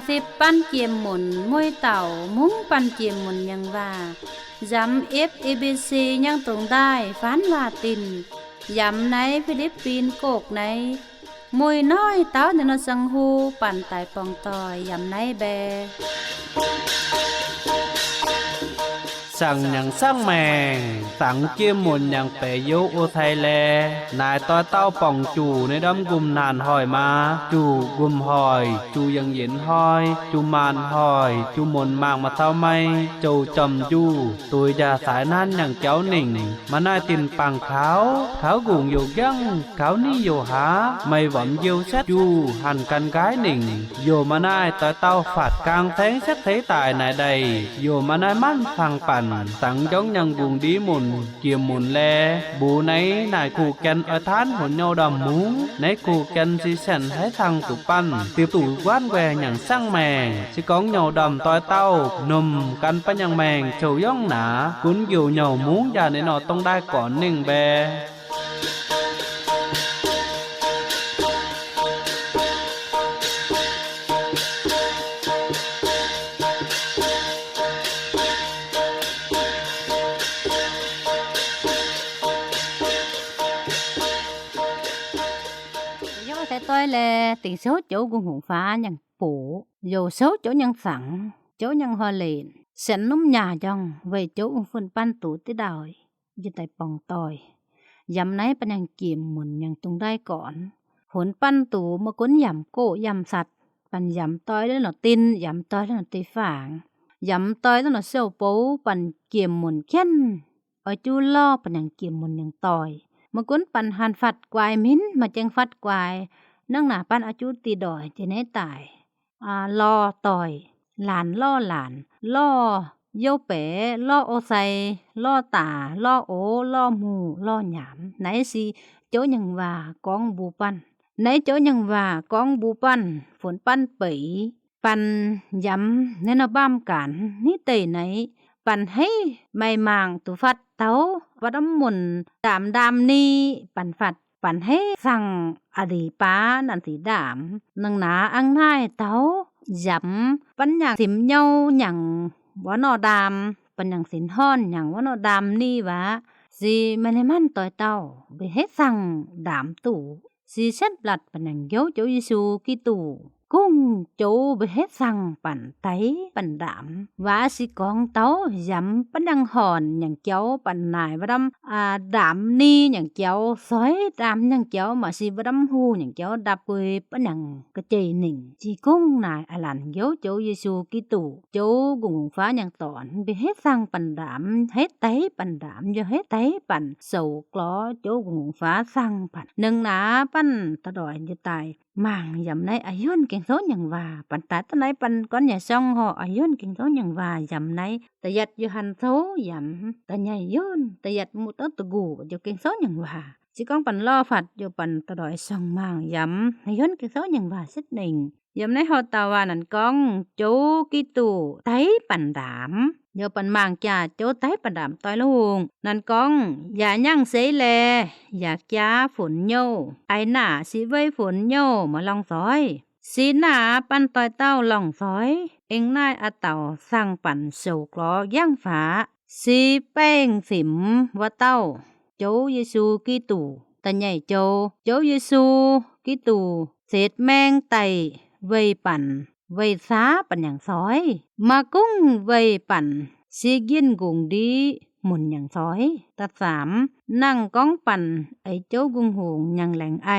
ສິບປັນກຽມໝຸນ ມວຍເຕົ່າ ມຸ້ງປັນກຽມໝຸນຍັງວ່າ ຢຳເອັບເອບີຊີຍັງຕົງໄດ້ ຟານວ່າຕິນ ຢຳໃນຟີລິບປິນ ໂກກໃນ ມວຍນ້ອຍເຕົ້າໃນນອດສັງຫູ ປັນຕາຍປ່ອງຕ່ອຍ ຢຳໃນແບ ສາງຍັງສາງແມງ ສາງກຽມໝຸນຍັງແປໂຍໂອໄທແລ ນາຍຕ້ອຍເຕົ້າປ່ອງຈູ່ ໃນດອມກຸມນານຫອຍມາ ຈູ່ກຸມຫອຍ ຈູ່ຍັງເຢັນຫອຍ ຈູ່ມານຫອຍ ຈູ່ມົນມາງມາເຊົາໄມ້ ໂຈຈອມຈູ່ ຕຸຍຢາສາຍນັ້ນຍັງເຈົ້າໜິງ ມານາຍຕິນປາງຂາວ ຂາວກຸງໂຍກຍັງ ຂາວນີ້ໂຍຫາ ໄມ້ຫວຳຢຽວແຊດຢູ່ ຫັນກັນກາຍໜິງ ໂຍມານາຍຕ້ອຍເຕົ້າຟາດກາງແທງແຊດເທຕາຍນາຍໃດ ໂຍມານາຍມັນຟັງປັນ ຕັງຢອງຍັງກຸງດີໝຸນ ກຽມໝຸນແລ ບູໃນນາຍຄູ່ແກ່ນອອຍທານຫົວໂຍດຳໝູ ໃນຄູ່ແກ່ນຊີແສນໄທທັງຕຸປັນ ຕິບຕູກວານແວຍັງສັງແມງ ຊິກອງໂຍດຳຕ້ອຍເຕົ້າ ນົມກັນປະຍັງແມງໂຈຢອງໜາ ກຸນຢູ່ໂຍໝູຢາໃນນອດຕົງໄດ້ກ່ອນໜຶ່ງແບ. ໂຍໃສ່ຕ້ອຍແລ ຕິງໂຊໂຈກຸງຫົງຟ້າຍັງໂປ ໂຍໂຊໂຈຍັງສັງ ໂຈຍັງຮໍເລນ ແສນນຸມຍາຢອງ ໄວ້ໂຈອຸງຝົນປັນຕູຕິດອຍ ຢູ່ໃຕ້ປ່ອງຕ່ອຍ ຢຳໃນປະຍັງກຽມໝຸນຍັງຕຸງໄດ້ກ່ອນ ຝົນປັນຕູເມື່ອກົນຢຳໂກຢຳສັດ ປັນຢຳຕ່ອຍແລ້ວເນາະຕິນ ຢຳຕ່ອຍແລ້ວເນາະຕິຝາງ ຢຳຕ່ອຍແລ້ວເນາະເຊວໂປ ປັນກຽມໝຸນແຂນ ອອຍຈູ່ລໍ ປະຍັງກຽມໝຸນຍັງຕ່ອຍ ເມື່ອກົນປັນຫັນຟັດກວາຍມິນ ມາແຈ້ງຟັດກວາຍ ນັງໜາປັນອາຈູ່ຕິດອຍ ທີ່ໃນຕາຍ ອາ ລໍຕ່ອຍ ຫຼານລໍຫຼານ ລໍໂຍແປ ລໍໂອໄຊ ລໍຕາ ລໍໂອ ລໍໝູ່ ລໍຍາມ ໃນຊີໂຈຍັງວ່າກອງບູປັນ ໃນໂຈຍັງວ່າກອງບູປັນ ຝົນປັນເປີຍ ປັນຢຳໃນນະບ້າມການ ນີ້ເຕີຍໃນ ປັນໃຫ້ໄມ້ມາງຕູຟັດເຕົາ ວັດອຳມົນຕາມດາມນີ້ ປັນຟັດ ປັນໃຫ້ສັງອາດີປານັນຕິດາມ ນັງໜາອັງນາຍເຕົາ ຢຳ ປັນຍັງສິມເຍົາຍັງວະເນາະດາມ ປັນຍັງສິນຮ້ອນຍັງວະເນາະດາມນີ້ວ່າ ຊິແມ່ນໃຫ້ມັນຕ່ອຍເຕົ້າ ໄປເຮັດສັງດາມຕູ ຊີເຊັດບລັດ ປະຍັງໂຍໂຈເຢຊູຄຣິສຕ໌ ກຸ້ງໂຈໄປເຮັດສັງປັນໄຕປັນດາມ ວ່າຊິກອງເຕົາ ຢຳປະຍັງຫອນຍັງເຈົ້າ ປັນນາຍວະດຳ ອາ ດາມນີ້ຍັງເຈົ້າ ຊອຍດາມຍັງເຈົ້າ ມາຊີວະດຳຫູຍັງເຈົ້າ ດັບກຸຍປະຍັງກະເຈຍໜິງ ຈີກຸ້ງນາຍອາລັນໂຍໂຈເຢຊູຄຣິສຕ໌ ໂຈກຸງຫົງຟ້າຍັງຕອນ ໄປເຮັດສັງປັນດາມ ເຮັດໄຕປັນດາມ ຢ່າເຮັດໄຕປັນເສົາ ກລໍໂຈກຸງຫົງຟ້າສັງປັນ ເນີງໜາປັນຕະດອຍຢູ່ໃຕ້ ມາງຢຳໃນອາຍຸນເກັງໂຊຍັງວ່າ ປັນຕາຕະໄນປັນກ້ອນໃຫຍ່ຊ່ອງຫໍອາຍຸນເກັງໂຊຍັງວ່າ ຢຳໃນຕະຢັດຢູ່ຫັນໂຊ ຢຳຕະໃຫຍ່ຍົນຕະຢັດໝູ່ເຕົ້າຕະກູຢູ່ເກັງໂຊຍັງວ່າ ຊິກອງປັນລໍຟັດຢູ່ປັນຕະດອຍຊ່ອງມາງ ຢຳໃນຍົນເກັງໂຊຍັງວ່າເຊັດໜິງ ຢຳໃນຫໍຕາວານັນກອງ ໂຈກິຕູໄຕປັນດາມ ໂຍປັນມາງຈາໂຈໄຕປະດາມຕ້ອຍລູງ ນັນກອງ ຢາຍັງເຊແລ ຢາກຈາຝົນໂຍ ໄອໜ້າຊິເວີຍຝົນໂຍມາລອງຊອຍ ຊີໜ້າປັນຕ້ອຍເຕົ້າລອງຊອຍ ເອັງນາຍອາເຕົາສັ່ງປັນໂຊກລໍຢ່າງຟ້າ ຊີແປ້ງສິມວະເຕົ້າ ໂຈເຢຊູຄຣິສຕ໌ ຕາໃຫຍ່ໂຈ ໂຈເຢຊູຄຣິສຕ໌ ເສດແມງໄຕເວີຍປັນ ໄວຊາປັນຫຍັງຊອຍ ມາກຸ້ງໄວປັນ ຊີກິນກຸງດີໝຸນຫຍັງຊອຍ ຕະສາມ ນັ່ງກອງປັນ ໄອໂຈກຸງຫົງຫຍັງແຫຼງໄອ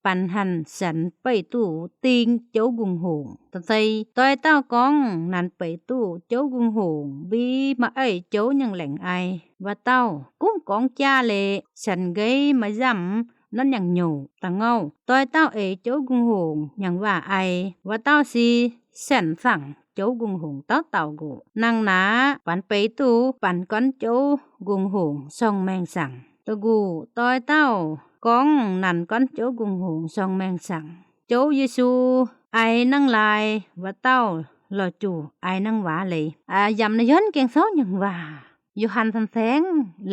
ປັນຫັນສັນໄປຕູ້ຕິງໂຈກຸງຫົງ ຕະໄຊ ຕ້ອຍເຕົ້າກອງ ນັນໄປຕູ້ໂຈກຸງຫົງ ບີມາໄອໂຈຫຍັງແຫຼງໄອ ວະເຕົ້າ ກຸ້ງກອງຈາເລ ສັນເກຍມາຢຳ ນັ້ນຫຍັງໂຍ ຕະເງົາ ຕ້ອຍເຕົ້າເອໂຈກຸງຫົງ ຫຍັງວ່າໄອ ວະເຕົ້າຊີ ແສນສັງ ໂຈກຸງຫົງເຕົ້າເຕົ້າກຸ ນັງໜາ ປັນໄປຕູ້ ປັນກ້ອນໂຈກຸງຫົງ ຊ່ອງແມງສັງ ຕະກູ ຕ້ອຍເຕົ້າກອງ ນັນກ້ອນໂຈກຸງຫົງ ຊ່ອງແມງສັງ ໂຈເຢຊູ ໄອນັງລາຍ ວະເຕົ້າ ລໍຈູ ໄອນັງຫວາເລີຍ ອາ ຢຳນະຍົນເກັງໂຊຫຍັງວ່າ ຢູ່ຫັນສັນແສງ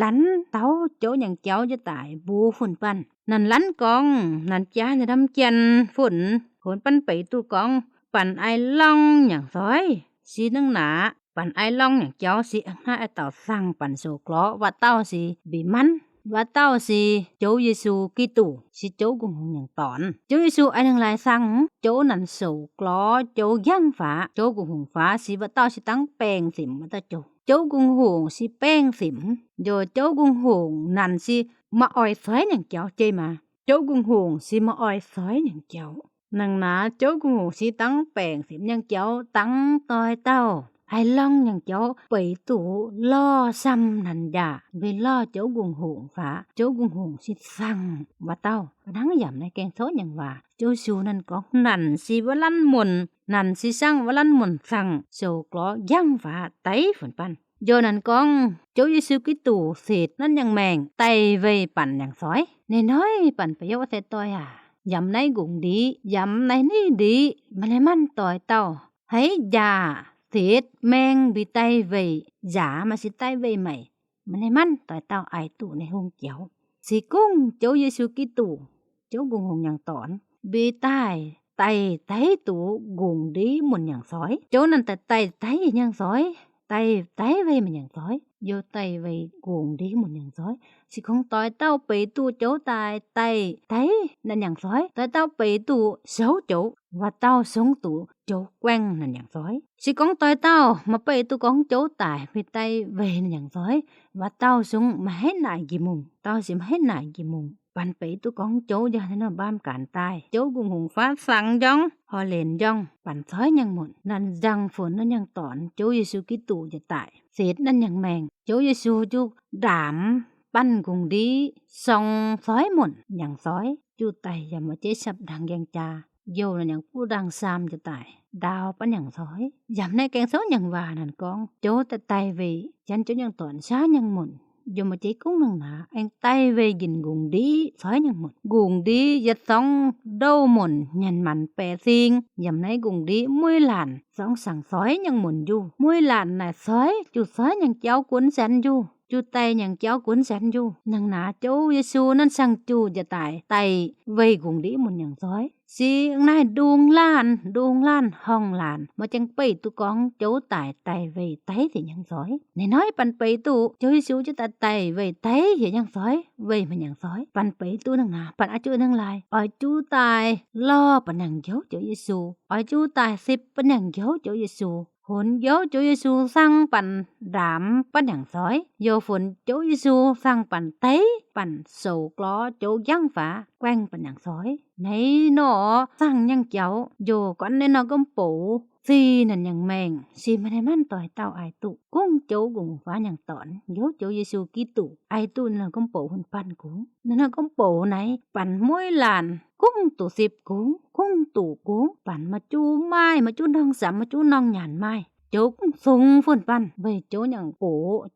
ລັນເຕົ້າໂຈຫຍັງເຈົ້າຈະຕາຍ ບູຝຸ່ນປັ່ນ ນັນລັນກອງ ນັນຈານະດຳຈຽນຝົນ ຝົນປັນໄປຕູ້ກອງ ປັນອາຍລອງຫຍັງຊອຍ ຊິໜຶ່ງໜາ ປັນອາຍລອງຫຍັງເຈົ້າ ຊິອາຍເຕົາສັງປັນໂສເກາະ ວ່າເຕົາຊິບີມັນ ວ່າເຕົາຊິ ໂຈເຢຊູຄຣິສຕ ຊິໂຈກຸງຫົງຫຍັງຕອນ ໂຈເຢຊູອາຍໜຶ່ງລາຍສັງ ໂຈນັ້ນໂສເກາະ ໂຈຢ່າງຟ້າ ໂຈກຸງຫົງຟ້າ ຊິວ່າເຕົາຊິຕັ້ງແປງສິມວ່າເຕົາໂຈ ໂຈກຸງຫົງຊິແປງສິມ ໂຈກຸງຫົງນັ້ນຊິມາອອຍຊອຍຫຍັງເຈົ້າ ເຈມາ ໂຈກຸງຫົງຊິມາອອຍຊອຍຫຍັງເຈົ້າ ໜັງນາ ໂຈກຸງຫົງຊິຕັ້ງແປງສິມຫຍັງເຈົ້າ ຕັ້ງຕ່ອຍເຕົ້າ ອາຍລອງຫຍັງເຈົ້າ ເປີຕູຫຼໍ່ຊ່ຳນັນຢາ ເວລໍ່ໂຈກຸງຫົງຟ້າ ໂຈກຸງຫົງຊິສັງວ່າເຕົ້າ ປະນັງຢາມໃນແກງໂຊຫຍັງວ່າ ໂຈຊູນັ້ນກອງ ນັ້ນຊິວະລັນມົນ ນັ້ນຊິສັງວະລັນມົນສັງ ໂສເກາະຢ່າງຟ້າ ໄຕຝົນປັນ ໂຍນັ້ນກອງ ໂຈເຢຊູຄຣິສຕ ເສດນັ້ນຫຍັງແມງ ໄຕເວຍປັນຫຍັງຊອຍ ນ້ອຍໆ ປັນປະໂຫຍດໃສ່ຕ່ອຍອາ ຢາມໃນກຸງດີ ຢາມໃນນີ້ດີ ມາໃນມັນຕ່ອຍເຕົ້າ ໃຫ້ຢາ ເສດແມງບີໄຕເວຍ ຢາມາຊິໄຕເວຍໃໝ່ ມາໃນມັນຕ່ອຍເຕົ້າ ອາຍຕຸໃນຫົງກຽວ ຊິກຸງໂຈເຢຊູຄຣິສຕ ໂຈກຸງຫົງຫຍັງຕອນ ບີຕາຍ ໄຕ ໄຕຕູກຸງດີໝູນຫຍັງຊອຍ ໂຈນັ້ນຕາຍ ໄຕ ໄຕຫຍັງຊອຍ ໄຕ ໄຕເວຍມັນຫຍັງຊອຍ ໂຍໄຕເວຍກຸງດີໝູນຫຍັງຊອຍ ຊິຄົງຕ່ອຍເຕົ້າເປີຕູໂຈຕາຍ ໄຕ ໄຕນັ້ນຫຍັງຊອຍ ຕ່ອຍເຕົ້າເປີຕູເຊົາໂຈ ວ່າເຕົ້າຊົງຕູໂຈແກວ່ງນັ້ນຫຍັງຊອຍ ຊິກົງຕ່ອຍເຕົ້າມາເປີຕູກອງໂຈຕາຍ ໄປໄຕເວຍນັ້ນຫຍັງຊອຍ ວ່າເຕົ້າຊົງມາໃຫ້ນາຍກິມຸງ ເຕົ້າຊິມາໃຫ້ນາຍກິມຸງ ປັນເປີຕູກອງໂຈ ຢ່າໃຫ້ນອນບ້າມການຕາຍ ໂຈກຸງຫົງຟ້າສັງຢອງ ຮໍເລນຢອງ ປັນຊອຍຫຍັງໝົນ ນັ້ນຍັງຝົນນັ້ນຫຍັງຕອນ ໂຈເຢຊູຄຣິສຕ ຢ່າຕາຍ ເສດນັ້ນຫຍັງແມງ ໂຈເຢຊູຈຸດາມ ປັນກຸງດີ ຊ່ອງຊອຍໝົນຫຍັງຊອຍ ຈຸໄຕ ຢາມາເຈສັບດັງແກງຈາ ໂຍນັ້ນຫຍັງປູດັງຊາມ ຈະຕາຍ ດາວປັນຫຍັງຊອຍ ຢາມໃນແກງໂຊຫຍັງວ່າ ນັ້ນກອງ ໂຈຕະໄຕເວຍ ຈັນໂຈຫຍັງຕອນ ຊາຫຍັງໝົນ ໂຍມາເຈກຸງໜັງໜາ ແອງໄຕເວຍກິນກຸງດີ ຊອຍຫຍັງໝົນ ກຸງດີ ຢາຊອງໂດໝົນ ຫຍັນມັນແປຊິງ ຢາມໃນກຸງດີ ມຸ້ຍຫຼານ ຊອງສັງຊອຍຫຍັງໝົນຢູ່ ມຸ້ຍຫຼານນາຊອຍ ຈຸຊອຍຫຍັງເຈົ້າກຸນແສນຢູ່ ຈຸໄຕຫຍັງເຈົ້າກຸນແສນຢູ່ ໜັງໜາ ໂຈເຢຊູນັ້ນສັງຈຸ ຢ່າຕາຍ ໄຕເວຍກຸງດີໝົນຫຍັງຊອຍ ຊິນາຍດຸງຫຼານ ດຸງຫຼານ ຫ້ອງຫຼານ ມາຈັ່ງເປີຕູກອງໂຈຕາຍ ໄຕເວຍ ໄຕຊິຫຍັງຊອຍ ນ້ອຍໆ ປັນເປີຕູ ໂຈເຢຊູຈະຕາຍ ໄຕເວຍ ໄຕຊິຫຍັງຊອຍ ເວຍມັນຫຍັງຊອຍ ປັນເປີຕູໜັງໜາ ປັນອາຈຸໜັງລາຍ ອອຍຈຸຕາຍຫຼໍ່ປານຫຍັງໂຍ ໂຈເຢຊູ ອອຍຈຸຕາຍສິບປານຫຍັງໂຍ ໂຈເຢຊູ ໂຫນໂຍ ໂຈເຢຊູສັງປັນດາມປັນຫຍັງຊອຍ ໂຍຝົນ ໂຈເຢຊູສັງປັນໄຕ ປັນໂສເກາະ ໂຈຢ່າງຟ້າ ແກວ່ງປັນຫຍັງຊອຍ ໃນໜໍ່ສັງຫຍັງເຈົ້າ ໂຍກ່ອນໃນໜໍ່ກຳໂປ ຊີນັ້ນຫຍັງແມງ ຊີມາໃນມັນຕ່ອຍເຕົ້າ ອາຍຕຸກຸງໂຈກຸງຫົງຟ້າຫຍັງຕອນ ໂຍໂຈເຢຊູຄຣິສຕ ອາຍຕຸໃນໜໍ່ກຳໂປ ຫຸນປັນກຸງ ໃນໜໍ່ກຳໂປໃນ ປັນມຸ້ຍຫຼານ ກຸງຕູສິບກຸງ ກຸງຕູກຸງ ປັນມາຈູ້ໝາຍ ມາຈູ້ນ້ອງສາມ ມາຈູ້ນ້ອງຫຍານໝາຍ ໂຈກຸງສູງຝົນປັນ ເວຍໂຈຫຍັງໂປ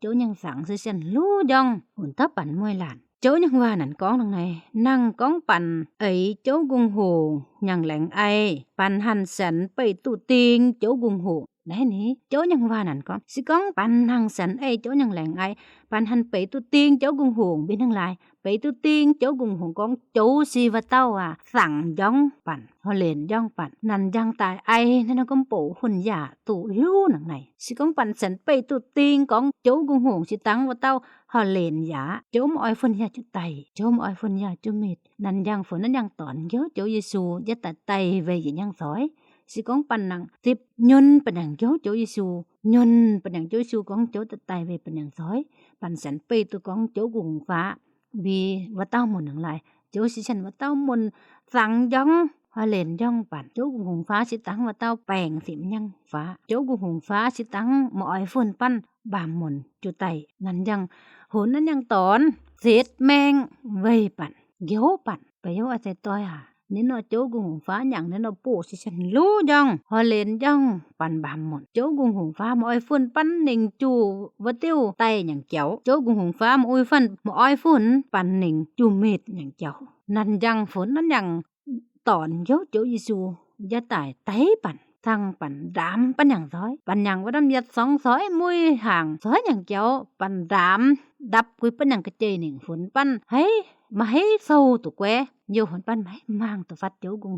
ໂຈຫຍັງສັງ ຊິເຊັ່ນລູຢອງ ຫຸນຕາປັນມຸ້ຍຫຼານ ໂຈຫຍັງວ່າ ນັ້ນກອງໜັງໃນ ນັ່ງກອງປັນ ເອີຍ ໂຈກຸງຫົງຫຍັງແຫຼງໄອ ປັນຫັນແສນເປີຕູຕິງ ໂຈກຸງຫົງ ໄດ້ນີ້ ໂຈຫຍັງວ່າ ນັ້ນກອງ ຊິກອງປັນຫັງແສນເອີຍ ໂຈຫຍັງແຫຼງໄອ ປັນຫັນເປີຕູຕິງ ໂຈກຸງຫົງ ບິນທັງຫຼາຍ ເປີຕູຕິງ ໂຈກຸງຫົງກອງ ໂຈຊີວະເຕົ້າວ່າ ສັງຢອງປັນ ຮໍເລນຢອງປັນ ນັ້ນຍັງຕາຍໄອ ນັ້ນກຳໂປ ຫຸນຢາຕູລູໜັງໃນ ຊິກອງປັນແສນເປີຕູຕິງກອງ ໂຈກຸງຫົງ ຊິຕັງວ່າເຕົ້າ ຮໍເລນຢາ ໂຈມອອຍຝົນຢາຈຸໄຕ ໂຈມອອຍຝົນຢາຈຸມິດ ນັ້ນຍັງຝົນນັ້ນຍັງຕອນ ໂຍໂຈເຢຊູ ຢ່າຕາຍ ໄຕເວຍຫຍັງຊອຍ ຊິກອງປັນນັ່ງສິບຍົນປານຫຍັງໂຍໂຈເຢຊູ ຍົນປານຫຍັງໂຈເຢຊູກອງ ໂຈຕາຍ ໄຕເວຍປານຫຍັງຊອຍ ປັນແສນເປີຕູກອງ ໂຈກຸງຫົງຟ້າ ບີວ່າເຕົ້າໝົນທັງຫຼາຍ ໂຈຊິສັນວ່າເຕົ້າໝົນ ສັງຢອງ ຮໍເລນຢອງປັນ ໂຈກຸງຫົງຟ້າຊິຕັງວ່າເຕົ້າ ແປງສິມຍັງຟ້າ ໂຈກຸງຫົງຟ້າຊິຕັງມາອອຍຝົນປັນ ບາມມົນຈຸໄຕ ນັ້ນຍັງໂຫນນັ້ນຍັງຕອນ ເສດແມງເວຍປັນ ໂຢປັນ ປະໂຫຍດອາໄສຕ່ອຍຫາ ເນເນາະ ໂຈກຸງຫົງຟ້າຫຍັງ ເນເນາະ ໂປຊິເຊັ່ນລູຢອງ ຮໍເລນຢອງ ປັນບາມມົນ ໂຈກຸງຫົງຟ້າມາອອຍຝຸ່ນ ປັນເນັງຈູ່ວະຕິວ ໄຕຫຍັງເຈົ້າ ໂຈກຸງຫົງຟ້າມາອອຍຝຸ່ນ ມາອອຍຝຸ່ນ ປັນເນັງຈູ່ເມັດຫຍັງເຈົ້າ ນັ້ນຍັງຝົນ ນັ້ນຍັງຕອນ ໂຢໂຈເຢຊູ ຢ່າຕາຍ ໄຕປັນ ທັງປັນດາມ ປັນຫຍັງຊອຍ ປັນຫຍັງວ່າດຳ ຢາດສອງຊອຍ ມຸ້ຍຫາງຊອຍຫຍັງເຈົ້າ ປັນດາມ ດັບກຸຍ ປັນຫຍັງກະເຈຍເນັງ ຝົນປັນ ໃຫ້ມາໃຫ້ໂຊຕຸແກ ယိວ ႁိုၼ်ပၼ်း မႆး မၢင် တူဝ် ၾတ်း ၸူဝ်း ၵုင်ႇႁုင် ဝႃႈ ၼႆ တမ်ႈ ၵျေႃႇ ၼႆ တူဝ် ၸူဝ်း ၵုင်ႇႁုင် ၾႃး ယင်း တွၼ်ႈ ယိဝ် ၸူဝ်း ယေႇသူႉ ယႃႇ တႆႇ သၢင်ႇ ပၼ် တၢမ်ႇ တႆႇ ပၼ် တၢမ်ႇ တၢမ်ႇ ပၼ် ယင်း ၼႆ တမ်ႈ သွႆ တုတ်း ၵႂၢင်ႈ ၵႂၢင်ႈ ဢၢႆႈ ၵႂၢင်ႈ ယူႇ ၼႆ ႁႂ်ႈ ပၼ် ယင်း တႆႇ မၢင် တူဝ် ၾတ်း ၸူဝ်း ၵုင်ႇႁုင် ၼင်ႇၼႃႇ ပၼ်ၼင်ႇၵွင်းသႅၼ်ႇပႄႉ တူႈတၢင်းဢၼ်တမ်ႇၵျေႃႇ မုၼ်သိမ်ႇ မုၼ်ၺွဝ်း ၼင်ႇၵျေႃႇ တီႈပၼ်ယင်းပႆႇ တူႈၵွင်း ဢူဝ်း ၸူဝ်းၵုင်ႇႁုင်ၾႃႉ သႅၼ်ႇ တင်းလၢႆသင်ႇယႃႇ ၸူဝ်းၵုင်ႇႁုင်ၾႃႉ တင်းလၢႆ ႁွႆႈလဵၼ်ႈယႃႇ မႃးဢွႆႇၾိုၼ်ႉယႃႈၸူးမိတ်ႈ မႃးဢွႆႇၾိုၼ်ႉယႃႈၸူးတႆႇ ၼၼ်ႉသင်ပဵၼ် ၼၼ်ႉၼေႃႈ ၵမ်ႈပူဝ်ႇ ၵွႆးၼႆႉ တိဝ်ႉၵျေႃႇ ယႃႇတႆႇၾိုၼ်ႉယႃႈ ၾိုၼ်ႉယႃႈတူႉသိပ်း တူႉ တူႉၵျေႃႇ ၼင်ႇၵျေႃႇ ၼႆသေ ၵၢင်ၵုၺ်ႈ ၸူဝ်းယေႇသူႉ ဢၢႆႈယင်းၵမ်ႈပူဝ်ႇ ၸူဝ်းယေႇသူႉ တႆႇပၼ်တၢမ်ႇ ယင်းသွႆ သေ ၸူဝ်းၸူႉၸူဝ်ႉ ၸူႉတဝႆႇ ၸူႉမုၼ် ၸူႉမုၼ်ဢၢႆႈပႅဝ် ၸူႉမုၼ်ဢၢႆႈၸွၵ်း သေ ၼႆႉၼမ်ၵျေႃႇ ၸူဝ်းယေႇသူႉၼၼ်ႉ တႆႇ တႆႇပၼ်တၢမ်ႇယူႇ ပႆႇယွၼ်း ဢသၢၵ်ႈတွႆႇဢႃႈ ၼႆသေ ၸူဝ်းယင်းဝႃႈ ၵွင်းပူႈပၼ်ႇ သေၵွင်း ၸူဝ်းယင်းဝႃႈ ပူႈပၼ်ႇၼၼ်ႉၵွင်း သေၵွင်းပၼ်ႇၼင်ႇဢေႇ ၸူဝ်းယင်းလႅင်ဢၢႆႈ ပၼ်ယင်းတႆႇပႆႇတူႉတိင်း ၸူဝ်းၵုင်ႇႁုင် ပီႈၼိုင်ႈလၢႆ ၸူဝ်းၵုင်ႇႁုင် သေသႅၼ်ႇသၢင်ႇပၼ် ၸူဝ်းၵုင်ႇႁုင် သေမႃးဢွႆႇပၼ်ၸူးတႆႇ မႃးဢွႆႇပၼ်ၸူးမိတ်ႈ ၼၼ်ႉယင်းပဵၼ်ၼႆၼေႃႈ ၵေႃႈပေႃးပဵၼ်ၼႆၼေႃႈ ၵျေႃႇတႆႇႁိုၼ်ပၼ်ႇ ယွၼ်ႉၼၼ်ၵွင်း တွႆႇတဝ်ႉၵွင်း ၼၼ်ႉပႆႇတူႉ ၸူဝ်းၵုင်ႇႁုင် ပီႈမႃးဢေႇ ၸူဝ်းယင်းလႅင်ဢၢႆႈ ဝႃႈတဝ်ႉသေ ၵုင်းၵွင်းၵျႃႉ ၵႅင်ႇသူဝ်းယင်းဝႃႈ မူၺ်ႉယွၼ်ႉ မူၺ်ႉၸူဝ်ႈ ၵႅင်ႇသူဝ်းယင်းဝႃႈ သွင်ပူႈပၼ်ႇ ဢဵဝ်ပၼ်ႇဢၢႆႈၵွင်းယင်းၵျေႃႇ ဢဵဝ်ပၼ်ႇဢၢႆႈၸူးဢေႇ ၸူဝ်းယင်းဝႃႈဢၢႆႈ သေၵွင်းပၼ်ႇၼင်ႇၵွင်း ၼၼ်ႉပၼ်ၼင်ႇၵုင်းၼွင်ႉ ပၼ်ယင်းယၢတ်ႇၵွင်း ပၼ်ပႆႇၸူဝ်းလႄႈ ပႆႇၸူဝ်းလႄႈ သေမႃးဢေႇ ၸူဝ်းယင်းဝႃႈဢၢႆႈ ဝႃႈတဝ်ႉသေ ၼၼ်ႉၵုင်းၵွင်းၵျႃႉလႄႈ ၼႆႉၼွႆႉၼႆႉ မုၼ်လူင် ယွတ်ႈတီႈၼင်ႈယင်း ယမ်ၼႆႉၵုင်းလီ မႃးၵုၼ်း ႁၼ်တူဝ် ၵႂၢင်ႈမၢၼ်ႈၵေႃႈတႆႇ ၵွင်းၼၼ်ႉသေ သိုင်ႇလူတ်ႉသၢင်ႇ လဵပ်ႈၸူဝ်းယင်းမုၼ် မွင်းၸူဝ်းယင်းဝႃႈဢၢႆႈ သေၼၼ်ႉသေ ၵုင်းၼွင်ႉၼၼ်ႉသေ ယင်းၼွႆႉယၢတ်ႇၵွင်း ၼၼ်ႉသေ ယင်းသိမ်ႇၺေႃး ၼၼ်ႉသေ မႃးဢေႇ ၸူဝ်းယင်းဝႃႈဢၢႆႈ ၼင်ႇၼႃႇ ၸူဝ်းယင်းဝႃႈ ၼၼ်ႉသင်ၼူပူႈ ၼၢႆး သင်ၸူဝ်ႈ သင်ၸူဝ်ႈ ၾိုၼ်ႉပၼ်ႇပႆႇ ၸူဝ်းယင်းဝႃႈ ၼူပူႈၼၼ်ႉၵွင်း တွႆႇတဝ်ႉ ၵွင်းၼၼ်ႉပႆႇ ၸူဝ်းၵုင်းႁုင် ပီႈမႃးဢေႇ ၸူဝ်းယင်းလႅင်ဢၢႆႈ ဝႃႈတဝ်ႉသေ ၵုင်းၵွင်းၵျႃႉလႄႈ သႅၼ်ၵႆႇ သေမႃးယမ်ႉ ၼၼ်ႉယင်းၺေႃႈ ၼႆႉ ၸူဝ်းယင်းဝႃႈ မူၺ်ႉယွၼ်ႉ ၵႅင်ႇသူဝ်းယင်းဝႃႈ သွင်ၼူပူႈၵွင်းတဝ်ႉ ဢၵျူဝ်းသႅၼ်ၼွင်ႉသိမ်ႇ ၼွင်ႉၺေႃႈ သႅၼ်ဢေႇ ၸူဝ်းယင်းဝႃႈဢၢႆႈ သႅၼ်ဢေႇ ၸူဝ်းယင်းၵႆႇဢၢႆႈ မႃးၸီႉၵွင်းၵုင်းဢၢႆႈၵျႃႉ မႃးၸီႉၵွင်းၵုင်းဢၢႆႈပလၢၼ်ႇ သေၵွင်းၼၼ်ႉၵွင်း ၼင်ႇၵွင်း ယႃႇလႃႇၸၼ်ၸူဝ်ႈ ယႃႇလႃႇၸၼ်ၸူဝ်ႈ သေမႃးဢေႇ ၸူဝ်းယင်းဝႃႈဢၢႆႈ ဝႃႈတဝ်ႉ သေၵုင်းၵွင်းၵျႃႉ သႅၼ်ၵႆႇ သေမႃးယမ်ႉ ၼၼ်ႉယင်းၺေႃႈ ဝႃႈသေ ဝႃႈတဝ်ႉၼၼ်ႉ ၵုင်းၼွင်ႉၼေႃႇမႅင်ႇ ၵုင်းတၢမ်ၼေႃႇမႅင်ႇ ၵွင်းၼၼ်ႉ သိုင်ႇလူတ်ႉၸၼ်ၸူဝ်ႈ တၢမ်ၼေႃႇမႅင်ႇ ၵွင်းၼၼ်ႉ သိုင်ႇလူတ်ႉလဵပ်ႈၸူဝ်ႈယင်းမုၼ် သေၼၼ်ႉယင်းသိမ်ႇၺေႃးၼၼ်ႉ မႃးဢေႇ ၸူဝ်းယင်းဝႃႈဢၢႆႈ မႃးဢေႇ ၸူဝ်းယင်းသႅၼ်ၵျေႃႇယင်း ယဝ်ႉမႃးဢေႇ ၸူဝ်းယင်းသႅၼ်ၵႆႇဢၢႆႈ သေဝႃႈတဝ်ႉယင်းသိမ်ႇၺေႃး သေမႃးၼႆႉ တဝ်ႉၸူဝ်ႈယင်းဝႃႈတမ်ႈ သင်ႇသင်ႇယုင်ႈၵႂၢႆႇယင်းၵျေႃႇ ယမ်ႉၼၼ်ႉယင်းမႅင်ႇ ပႆႇယွၼ်း ဢသၢၵ်ႈတွႆႇႁႃႉ ၼႆသေ ၸူဝ်းၵုင်းႁုင်ၾႃႉယင်းဝႃႈ ၵွင်းပူႈၾိုၼ်ႉပၼ်ႇမူၺ်ႉလၢၼ်ႇ ၼူပူႈၾိုၼ်ႉပၼ်ႇမူၺ်ႉလၢၼ်ႇ ၾိုၼ်ႉပၼ်ႇပႆႇ ယဝ်ႉၾိုၼ်ႉပၼ်ႇႁႂ်ႈဢေႇဢၢႆႈ ယဝ်ႉၾိုၼ်ႉပၼ်ႇႁႂ်ႈပဵၼ်တဝ်ႉ ၼႆႉတမ်ႈၼႃႈ ၵုင်းၼွင်ႉယၢတ်ႇၵွင်းၵုင်း ပီႈသိမ်ႇၺေႃးမႃးဢေႇဢၢႆႈ ၾိုၼ်ႉပၼ်ႇႁႂ်ႈသဵၼ်ႈၼွင်ႉ ၾိုၼ်ႉပၼ်ႇသႅၼ်ပႆႇ တူႉတိင်းၵွင်း သႅၼ်သႅၼ် ဢေႇ ၸူဝ်းယင်းၵျေႃႇဢၢႆႈ ပီႈဢေႃႈ ၸူဝ်းဢၢႆႈ တင်းလၢႆဢၢႆႈ မႃးၸီႉၵွင်းၵုင်းၼွင်ႉ ပၼ်ယင်းၼႃႈယၢတ်ႇၵွင်းၵုင်း ယွၼ်ႉၼၼ်ၵွင်း တွႆႇတဝ်ႉဢေႇ ၸူဝ်းၵုင်းႁုင် ယင်းဝႃႈဢၢႆႈ ဝႃႈတဝ်ႉသေ သႅၼ်သၢင်ႇၸူဝ်းၵုင်းႁုင် တဝ်ႉတဝ်ႉၵူဝ် ၼႆႉ တွႆႇတဝ်ႉဢေႇ ၸူဝ်းယင်းဝႃႈဢၢႆႈ ဝႃႈတဝ်ႉသႅၼ်သၢင်ႇၸူဝ်းၵုင်းႁုင် တဝ်ႉတဝ်ႉ ၵွင်းထဝ်ႈဝႃႈတဝ်ႉမုၼ် ဝႃႈသေၵွင်းတဝ်ႉ ၼႆႉၼွႆႉပၼ်ယၢမ်းၼေႃႈ ပႃးႁမ်ႈၵၢၼ်ၵုင်းလီၼႆႉ မႃးၵုၼ်းႁၼ်ၵျွမ်ႇ ႁၼ်သွင် ႁၼ်ပုင်ႇ ႁၼ်သိင်ႇ ပၼ်ၼိုင်ႈလေႃႉၸူဝ်ႈ ပၼ်ၼိုင်ႈပၢႆၸူဝ်ႈ မႃးသေၵွင်းပၼ်ၼိုင်ႈလေႃႉၸူဝ်ႈ ယင်းသႅၼ်ၵႆႇသႅၼ်ၵျေႃႇ မႃးၵုၼ်းႁၼ်ၼႃႈတွႆႇလူင်ႁုင် တႄႇတင်ႈပၼ် ပၼ်ယဝ်ႉမႃးတူၺ်းၸူဝ်ႈ ပၼ်ယဝ်ႉမႃးပႄႉ ပၼ်ယဝ်ႉမႃးသႂ်ႇ ယဝ်ႉၵျၢပ်ႈၼိုင်ႈ ၵျၢပ်ႈၼိုင်ႈၼၼ်ႉ တဝ်ႉၸူဝ်ႈ ဝႃႈတဝ်ႉႁၼ်ၸႂ်သႅၼ်သၢင်ႇၸူဝ်ႈယင်းမုၼ် မႃးၵုၼ်းႁၼ်ၼိုင်ႈဢၢႆႈၸူဝ်ႈယင်းၵမ်ႈပူဝ်ႇ ႁၼ်ပွင်ႇၸူးတွႆႇလူင်ႁုင်ၸူဝ်ႈ ႁၼ်ပွင်ႇၸူးတွႆႇလူင်ႁုင်တႆႇ တႆႇၵႅၼ်ႇတၢင်းၼၼ်ႉယင်းမႅင်ႇ ၼၼ်ႉယဝ်ႉမႃးသႂ်ႇယႃႈ ၼၼ်ႉယဝ်ႉသဝ်ႈ ၵႂႃႇသဵၼ်ႈၼိုင်ႈ ၵႂႃႇသဵၼ်ႈၼိုင်ႈလေႃႉၸူဝ်ႈ ၵႂႃႇသဵၼ်ႈၼိုင်ႈတဝ်ႉၸူဝ်ႈ ဝႃႈတဝ်ႉႁၼ်ၸႂ်သႅၼ်သၢင်ႇၸူဝ်ႈ တဝ်ႉတဝ်ႉတဝ်ႉမႆႈ ၼႂ်းဢၢႆႈပၢၼ်မုၼ်းၼင်ႇၼႆ ၼၼ်ႉတီႈၵွင်း ၼၼ်ႉတီႈၼိုင်ႈဢၢႆႈၸူဝ်ႈယင်းၵမ်ႈပူဝ်ႇ ၼိုင်ႈတၢင်းတမ်ႈၵၼ်ၸူဝ်ႈ ပွင်ႇၸူးတႆႇ ပွင်ႇၸူးသႂ်ႇ ႁဝ်းယင်းၸူဝ်ႈ မႃးသေၵွင်းပွင်ၸူးမုၼ်ဢၢႆႈႁူဝ် ပွင်ၸူးမုၼ်ဢၢႆႈပႅဝ် ယဝ်ႉၼၼ်ႉတီႈပုင်ႇတူၺ်း ဝႃႈတဝ်ႉသေမႃးၸႂ်သႅၼ်သၢင်ႇၸူဝ်ႈ တဝ်ႉတဝ်ႉမႆႈ ဝႃႈတဝ်ႉမုၼ်ၼင်ႇသႅၼ်သၢင်ႇၸူဝ်ႈ တဝ်ႉတဝ်ႉမႆႈ မႃးၵုၼ်းႁၼ်ပွင်ၸူးၸူဝ်ႈ ပွင်ၸူးမုၼ်ဢၢႆႈပႅဝ် ပွင်ၸူးမုၼ်ဢၢႆႈႁူဝ် ယင်းၸူဝ်ႈၾူၼ် ၸိူင်ႉၼၼ် မႃးပုင်ႇတူၺ်းၸူဝ်ႈ ၼၼ်ႉမူၺ်ႉလီယဝ်ႉ ၸူဝ်ႈသူယင်းၵူၺ်းသႃႇသၼ်ႇ ပီႈမၢင်ႇတိင်ႇၸူဝ်ႈ လဵပ်ႈၸူဝ်ႈယင်းၸူဝ်ႈ ယင်းဢေႇၸူဝ်ႈယင်းသဝ်ႈပႃးၼိုင်ႈ မႃးတမ်းမူၼ်ႈႁၼ်ၸႂ်သႅၼ် ၼွင်ႉသိမ်ႇၼွင်ႉယဝ်ႉ သၢင်ႇၸူဝ်ႈ တဝ်ႉတဝ်ႉတဝ်ႉမႆႈ ၼႆႉၼွႆႉပၼ်ၼႆႉ ပႆႇယွၼ်းသေတွႆႇဢႃႈ ပၼ်လွတ်ႈတႄႇၼင်ႇယင်း သေၵွင်းပၼ်ၼင်ႇ ဢၢင်ႈသၢင်ႈဝႃႈလၢၼ်ႉမူၼ်ႈ မႃး မႃးၸႅင်ႈသႅၼ်ၸႂ် ဢႃႈ ယူႇယဝ်ႉ ယူႇသိမ်ႇ သၢင်ႇၸူဝ်ႈ တဝ်ႉတဝ်ႉ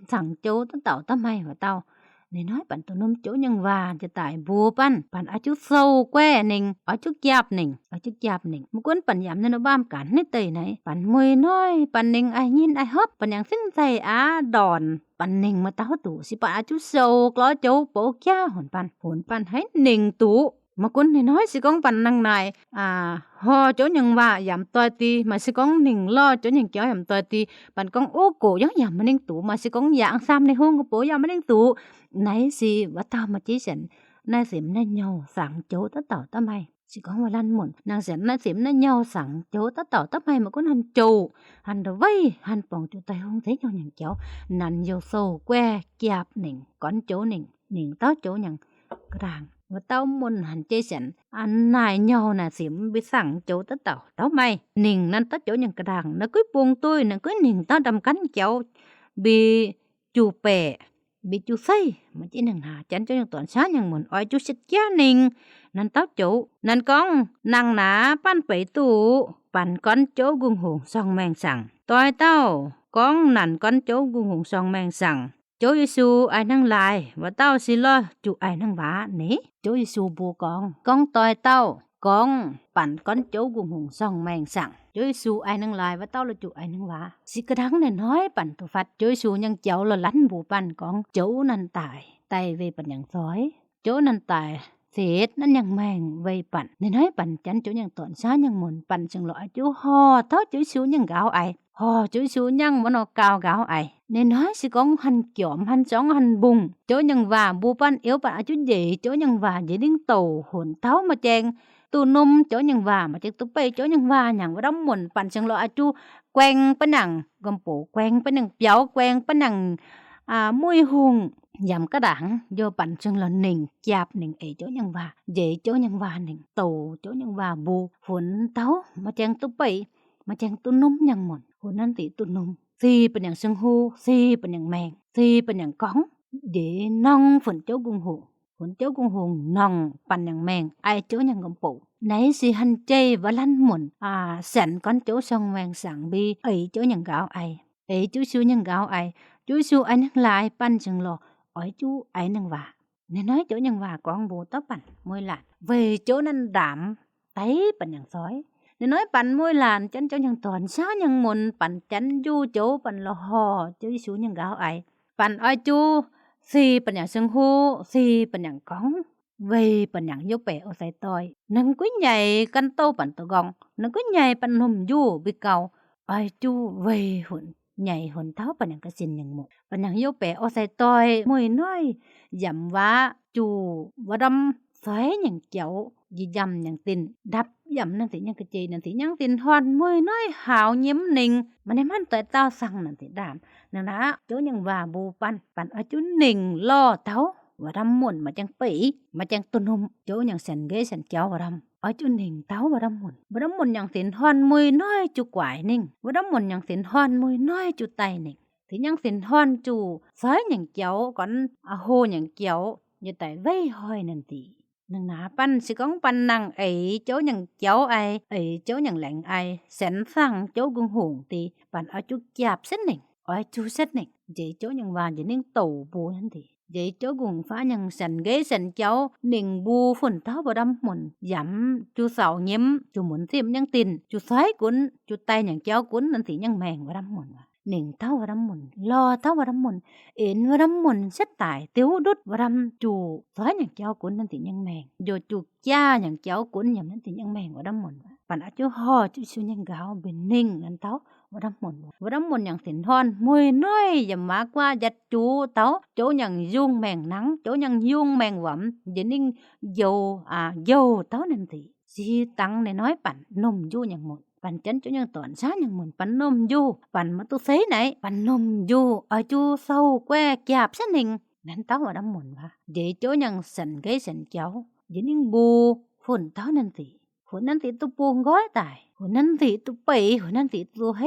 တဝ်ႉမႆႈ ဝႃႈတဝ်ႉ ນາຍນ້ອຍປັນໂຕໜຸ່ມ ໂຈະຍັງວ່າຈະຕາຍ ບູປັນ ປັນອາຈຸເຊົາແກວ່າໜິງ ອາຈຸກຽບໜິງ ອາຈຸກຽບໜິງ ມາກວນປັນຢາມໃນນະບ້າມການໃນເຕີຍໃນ ປັນມຸ້ຍນ້ອຍ ປັນໜິງອາຍຍິນອາຍຮອບ ປັນຫຍັງຊິນໃສ່ອາດອນ ປັນໜິງມາເຕົ້າຕູ ຊິປະອາຈຸເຊົາ ກລໍໂຈໂປກຽຫົນປັນ ຫົນປັນໃຫ້ໜິງຕູ ມາກຸນນ້ອຍໆ ຊິກອງປັນນາງນາຍ ອ່າ ຫໍ່ໂຈຍັງວ່າ ຢາມຕ່ອຍຕີ ມາຊິກອງໜິງຫຼໍ່ໂຈຍັງກຽວ ຢາມຕ່ອຍຕີ ປັນກອງໂອໂກ ຢາງຢາມມາໜິງຕູ ມາຊິກອງຢາງສາມໃນໂຮງກະໂປ ຢາມມາໜິງຕູ ນາຍຊີວະຕາມະຈິສັນ ນາຍເສມນາຍເຍົາສັງໂຈຕະເຕົາຕະໄມ ຊິກອງວາລັນໝົນ ນາງແສນນາຍເສມນາຍເຍົາສັງໂຈຕະເຕົາຕະໄມ ມາກຸນຫັ້ນໂຈ ຫັ້ນຕະໄວ ຫັ້ນປອງຈຸໄຕຫົງເຕໂຍຍັງກຽວ ນັນໂຍໂຊແກວກຽບໜິງ ກອນໂຈໜິງ ໜິງເຕົ້າໂຈຍັງກະດາງ ວ່າເຕົ້າມົນຫັນເຈແສນ ອັນນາຍເຍົານາຊິມບິສັງໂຈຕະເຕົາເຕົ້າໄມ ໜິງນັນຕະໂຈຍັງກະດາງ ນະກຸຍປຸງຕຸ້ຍ ນະກຸຍໜິງເຕົ້າດຳກັນແກ້ວ ບິຈູແປ ບິຈູໄຊ ມາຈີໜັງໜາ ຈັນໂຈຍັງຕອນຊາຍັງໝົນ ອອຍຈູເຊັດກຽໜິງ ນັນເຕົ້າໂຈ ນັນກອງ ນັງໜາ ປັນໄປຕູ້ ປັນກອນໂຈກຸງຫົງ ຊ່ອງແມງສັງ ຕອຍເຕົ້າ ກອງນັນກອນໂຈກຸງຫົງ ຊ່ອງແມງສັງ ໂຈເຢຊູ ອາຍນາງລາຍ ວ່າເຕົ້າຊິລໍຈູອາຍນາງຫວາ ເນ ໂຈເຢຊູບູກອງ ກອງຕອຍເຕົ້າ ກອງ ປັນກອນໂຈກຸງຫົງ ຊ່ອງແມງສັງ ໂຈເຢຊູ ອາຍນາງລາຍ ວ່າເຕົ້າລໍຈູອາຍນາງຫວາ ຊິກະດັງນ້ອຍໆ ປັນໂຕຟັດ ໂຈເຢຊູຍັງກຽວ ລະລັນບູປັນກອງ ໂຈນັ້ນຕາຍ ໄຕເວປັນຍັງຊອຍ ໂຈນັ້ນຕາຍ ເສດນັ້ນຍັງແມງໄວປັນ ນ້ອຍໆ ປັນຈັນໂຈຍັງຕອນຊາຍັງໝົນ ປັນເຊິ່ງລໍອາຈຸຫໍ່ເທົ່າ ໂຈເຢຊູຍັງກາວອາຍ ຫໍ່ ໂຈເຢຊູຍັງມະນອກກາວກາວອາຍ ນ້ອຍໆ ຊິກອງຫັນກຽວ ຫັນຈອງ ຫັນບຸງ ໂຈຍັງວ່າ ບູປັນເອວ ປັນອາຈຸເຢ ໂຈຍັງວ່າ ເຢນິງໂຕ ຫົນເທົ້າມາແຈງ ຕູ້ໜຸ່ມ ໂຈຍັງວ່າ ມາແຈງຕູ້ໄປ ໂຈຍັງວ່າ ຫຍັງວ່າດຳໝົນ ປັນເຊິ່ງລໍອາຈຸ ແກວ່ງປະໜັງກຳໂປ ແກວ່ງປະໜັງປຽວ ແກວ່ງປະໜັງ ອ່າ ມຸ້ຍຫຸ່ງ ຢາມກະດາງ ໂຍປັນເຊິ່ງລໍໜິງ ກຽບໜິງເອ ໂຈຍັງວ່າ ເຢ ໂຈຍັງວ່າ ໜິງໂຕ ໂຈຍັງວ່າ ບູ ຫົນເທົ້າມາແຈງຕູ້ໄປ ມາແຈງຕູ້ໜຸ່ມຍັງໝົນ ຫົນນັ້ນຕິຕູ້ໜຸ່ມ ຊີປັນຫຍັງເຊິ່ງຫູ ຊີປັນຫຍັງແມງ ຊີປັນຫຍັງກອງ ເຢ ໜອງ ຝົນໂຈກຸງຫຸງ ຝົນໂຈກຸງຫຸງ ໜອງ ປັນຫຍັງແມງ ອາຍໂຈຫຍັງກຳໂປ ໃນຊີຫັນເຈ ວາລັນໝົນ ອາ ແສນກອນໂຈ ຊ່ອງແວງສາງບີ ເອີຍໂຈຫຍັງກາວອາຍ ເອີຍຈູຊູຫຍັງກາວອາຍ ຈູຊູອາຍໜຶ່ງຫຼາຍ ປັນເຊິ່ງລໍ ອອຍຈູອາຍໜຶ່ງຫວາ ນ້ອຍໆ ໂຈຫຍັງຫວາ ກອງໂບຕະປັນ ມວຍຫຼານ ເວີຍໂຈນັ້ນດາມ ໄຕປັນຫຍັງຊອຍ ນ້ອຍໆ ປັນມວຍຫຼານ ຈັນໂຈຫຍັງຕອນ ຊາຫຍັງມົນ ປັນຈັນຢູໂຈ ປັນລໍຫໍ່ ຈູຊູຫຍັງກາວອາຍ ປັນອອຍຈູ ຊີປັນຫຍັງເຊິ່ງຫູ ຊີປັນຫຍັງກອງ ເວີຍປັນຫຍັງໂຍແປໂອໄຊຕອຍ ໜຶ່ງກຸຍໃຫຍ່ກັນໂຕປັນໂຕກອງ ໜຶ່ງກຸຍໃຫຍ່ປັນໜຸ່ມຢູບິເກົາ ອອຍຈູ ເວີຍ ຫຸນໃຫຍ່ ຫົນເທົ້າ ປັນຫຍັງກະສິນຫຍັງໝົດ ປັນຫຍັງໂຍແປໂອໄຊຕອຍ ມວຍນ້ອຍ ຢຳວາ ຈູ ວະດຳ ຊອຍຫຍັງກຽວ ຢີຢຳຫຍັງຕິນ ດັບຢຳນັ້ນຕິຫຍັງກະເຈ ນັ້ນຕິຫຍັງຕິນ ຮອນມວຍນ້ອຍ ຫາວຍິມນິງ ມາໃນມັນຕອຍເຕົ້າສັງນັ້ນຕິດາມ ນັ້ນນະ ໂຈຫຍັງຫວາ ບູປັນ ປັນອາຈຸໜິງ ລໍເທົ້າ ວະດຳໝົນ ມາຈັ່ງເປີ ມາຈັ່ງໂຕໜຸ່ມ ໂຈຫຍັງແສນເກແສນແກ້ວ ວະດຳ ອາຈຸໜິງເທົ້າ ວະດຳໝົນ ວະດຳໝົນຫຍັງສິນ ຮອນມວຍນ້ອຍ ຈູກວາຍນິງ ວະດຳໝົນຫຍັງສິນ ຮອນມວຍນ້ອຍ ຈູໄຕນິງ ຕິຫຍັງສິນ ຮອນຈູ ຊອຍຫຍັງແກ້ວ ກອນ ອາໂຫຫຍັງແກ້ວ ຢູ່ໃຕ້ໄວຫ້ອຍນັ້ນຕິ ໜຶ່ງໜາປັນ ຊິກອງປັນນາງເອີຍ ໂຈຫຍັງແກ້ວອາຍ ເອີຍໂຈຫຍັງແຫຼງອາຍ ແສນສັງໂຈກຸງຫຸງຕິ ປັນອາຈຸກຽບເຊັດໜຶ່ງ ອອຍຈູເຊັດໜຶ່ງ ເຢໂຈຫຍັງຫວາ ເຢນິງໂຕບູນັ້ນຕິ ເຢໂຈກຸງຟ້າຫຍັງ ແສນເກແສນແກ້ວ ໜິງບູ ຝຸ່ນເທົ້າ ວະດຳໝົນ ຢຳຈູສາວຍິມ ຈູໝົນຊິມຫຍັງຕິນ ຈູຊອຍກຸນ ຈູໄຕຫຍັງແກ້ວກຸນ ນັ້ນຕິຫຍັງແມງ ວະດຳໝົນ ໜິງເທົ້າ ວະດຳໝົນ ລໍເທົ້າ ວະດຳໝົນ ເອັນ ວະດຳໝົນ ເຊັດຕາຍ ຕິວດຸດ ວະດຳ ຈູຊອຍຫຍັງແກ້ວກຸນ ນັ້ນຕິຫຍັງແມງ ໂຍຈູ ກຽຫຍັງແກ້ວກຸນ ຍາມນັ້ນຕິຫຍັງແມງ ວະດຳໝົນ ປັນອາຈຸຫໍ່ ຈູຊູຫຍັງກາວ ເປັນໜິງນັ້ນເທົ້າ ວະດຳໝົນ ວະດຳໝົນຫຍັງສິນ ຮອນມວຍນ້ອຍ ຢຳມາກວ່າ ຍັດຈູເທົ້າ ໂຈຫຍັງຍຸງແມງນັງ ໂຈຫຍັງຍຸງແມງຫວຳ ເຢນິງໂຢ ອາ ໂຢເທົ້ານັ້ນຕິ ຊີຕັງນ້ອຍໆ ປັນໜຸ່ມຢູຫຍັງໝົດ ປັນຈັນຈູຫຍັງຕອນ ຊາຫຍັງໝົນ ປັນໜຸ່ມຢູ ປັນມາຕຸເຊໄນ ປັນໜຸ່ມຢູ ອາຈຸເຊົາແກວ່ກຽບຊະໜິງ ແມ່ນເຕົ້າ ວະດຳໝົນຫວາ ເຢໂຈຫຍັງແສນເກແສນແກ້ວ ເຢນິງບູ ຝຸ່ນເທົ້ານັ້ນຕິ ຫົວນັ້ນຕິຕຸປູງກ້ອຍຕາຍ ຫົວນັ້ນຕິຕຸເປີ ຫົວນັ້ນຕິຕຸເຮ